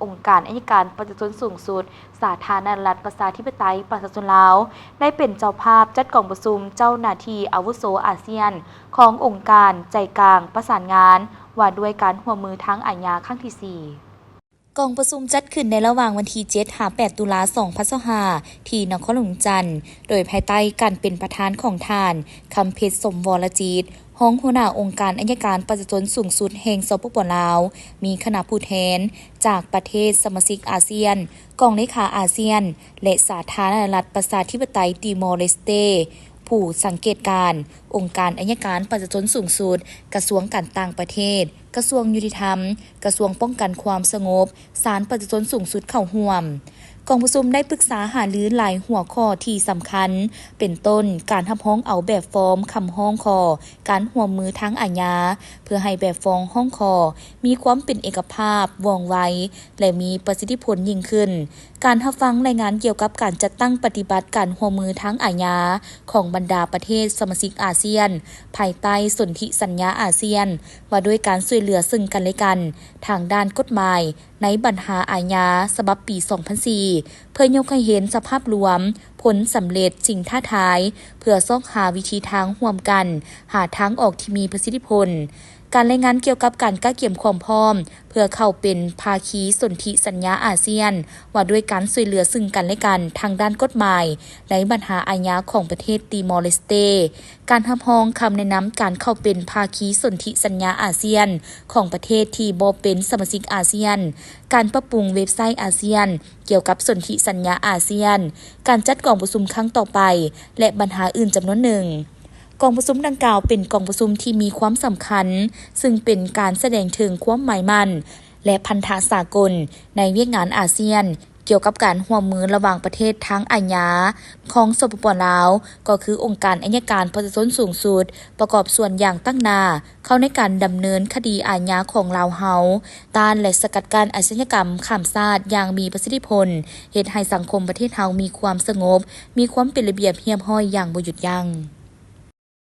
ອົງການໄອຍະການປະຊາຊົນສູງສຸດ ສາທາລະນະລັດ ປະຊາທິປະໄຕ ປະຊາຊົນລາວ ໄດ້ເປັນເຈົ້າພາບຈັດກອງປະຊຸມເຈົ້າໜ້າທີ່ອາວຸໂສອາຊຽນ ຂອງອົງການໃຈກາງປະສານງານ ວ່າດ້ວຍການຮ່ວມມືທາງອາຍາຄັ້ງທີສີ່. ກອງປະຊຸມຈັດຂຶ້ນໃນລະຫວ່າງວັນທີເຈັດຫາແປດຕຸລາສອງພັນຊາວຫ້າ ທີ່ນະຄອນຫຼວງວຽງຈັນ, ໂດຍພາຍໃຕ້ການເປັນປະທານຂອງທ່ານ ຄຳເພັດ ສົມວໍລະຈິດ ຮອງຫົວໜ້າອົງການໄອຍະການປະຊາຊົນສູງສຸດແຫ່ງ ສປປ ລາວ, ມີຄະນະຜູ້ແທນຈາກປະເທດສະມາຊິກອາຊຽນ, ກອງເລຂາອາຊຽນ ແລະ ສາທາລະນະລັດປະຊາທິປະໄຕຕີມໍເລສເຕ, ຜູ້ສັງເກດການ, ອົງການໄອຍະການປະຊາຊົນສູງສຸດ, ກະຊວງການຕ່າງປະເທດ, ກະຊວງຍຸຕິທຳ, ກະຊວງປ້ອງກັນຄວາມສະຫງົບ, ສານປະຊາຊົນສູງສຸດເຂົ້າຮ່ວມ. ກອງປະຊຸມໄດ້ປຶກສາຫາລືຫຼາຍຫົວຂໍ້ທີ່ສຳຄັນ, ເປັນຕົ້ນ ການຮັບຮອງເອົາແບບຟອມຄຳຮ້ອງຂໍການຮ່ວມມືທາງອາຍາ, ເພື່ອໃຫ້ແບບຟອມຮ້ອງຂໍມີຄວາມເປັນເອກະພາບ, ວ່ອງໄວ ແລະ ມີປະສິດທິຜົນຍິ່ງຂຶ້ນ, ການຮັບຟັງລາຍງານກ່ຽວກັບການຈັດຕັ້ງປະຕິບັດການຮ່ວມມືທາງອາຍາຂອງບັນດາປະເທດສະມາຊິກອາຊຽນ ພາຍໃຕ້ສົນທິສັນຍາອາຊຽນ ວ່າດ້ວຍການຊ່ວຍເຫຼືອເຊິ່ງກັນແລະກັນທາງດ້ານກົດໝາຍ ໃນບັນຫາອາຍາສະບັບປີສອງພັນສີ່ ເພື່ອຍົກໃຫ້ເຫັນສະພາບລວມ, ຜົນສຳເລັດ, ສິ່ງທ້າທາຍ, ເພື່ອຊອກຫາວິທີທາງຮ່ວມກັນ, ຫາທາງອອກທີ່ມີປະສິດທິຜົນ. ການລາຍງານກ່ຽວກັບການກະກຽມຄວາມພ້ອມ ເພື່ອເຂົ້າເປັນພາຄີສົນທິສັນຍາອາຊຽນ ວ່າດ້ວຍການຊ່ວຍເຫຼືອເຊິ່ງກັນແລະກັນທາງດ້ານກົດໝາຍ ໃນບັນຫາອາຍາຂອງປະເທດຕີມໍເລສເຕ. ການຮັບຮອງຄຳແນະນຳການເຂົ້າເປັນພາຄີສົນທິສັນຍາອາຊຽນຂອງປະເທດທີ່ບໍ່ເປັນສະມາຊິກອາຊຽນ, ການປັບປຸງເວັບໄຊອາຊຽນກ່ຽວກັບສົນທິສັນຍາອາຊຽນ, ການຈັດກອງປະຊຸມຄັ້ງຕໍ່ໄປ ແລະ ບັນຫາອື່ນຈຳນວນໜຶ່ງ. ກອງປະຊຸມດັ່ງກ່າວເປັນກອງປະຊຸມທີ່ມີຄວາມສຳຄັນ, ຊຶ່ງເປັນການສະແດງເຖິງຄວາມໝາຍໝັ້ນ ແລະ ພັນທະສາກົນໃນວຽກງານອາຊຽນ ກ່ຽວກັບການຮ່ວມມືລະຫວ່າງປະເທດທາງອາຍາຂອງ ສປປ ລາວ, ກໍຄືອົງການໄອຍະການປະຊາຊົນສູງສຸດ ປະກອບສ່ວນຢ່າງຕັ້ງໜ້າເຂົ້າໃນການດຳເນີນຄະດີອາຍາຂອງລາວເຮົາ, ຕ້ານ ແລະ ສະກັດກັ້ນອາຊະຍາກຳຂ້າມຊາດຢ່າງມີປະສິດທິຜົນ, ເຮັດໃຫ້ສັງຄົມປະເທດເຮົາມີຄວາມສະຫງົບ, ມີຄວາມເປັນລະບຽບຮຽບຮ້ອຍຢ່າງບໍ່ຢຸດຢັ້ງ.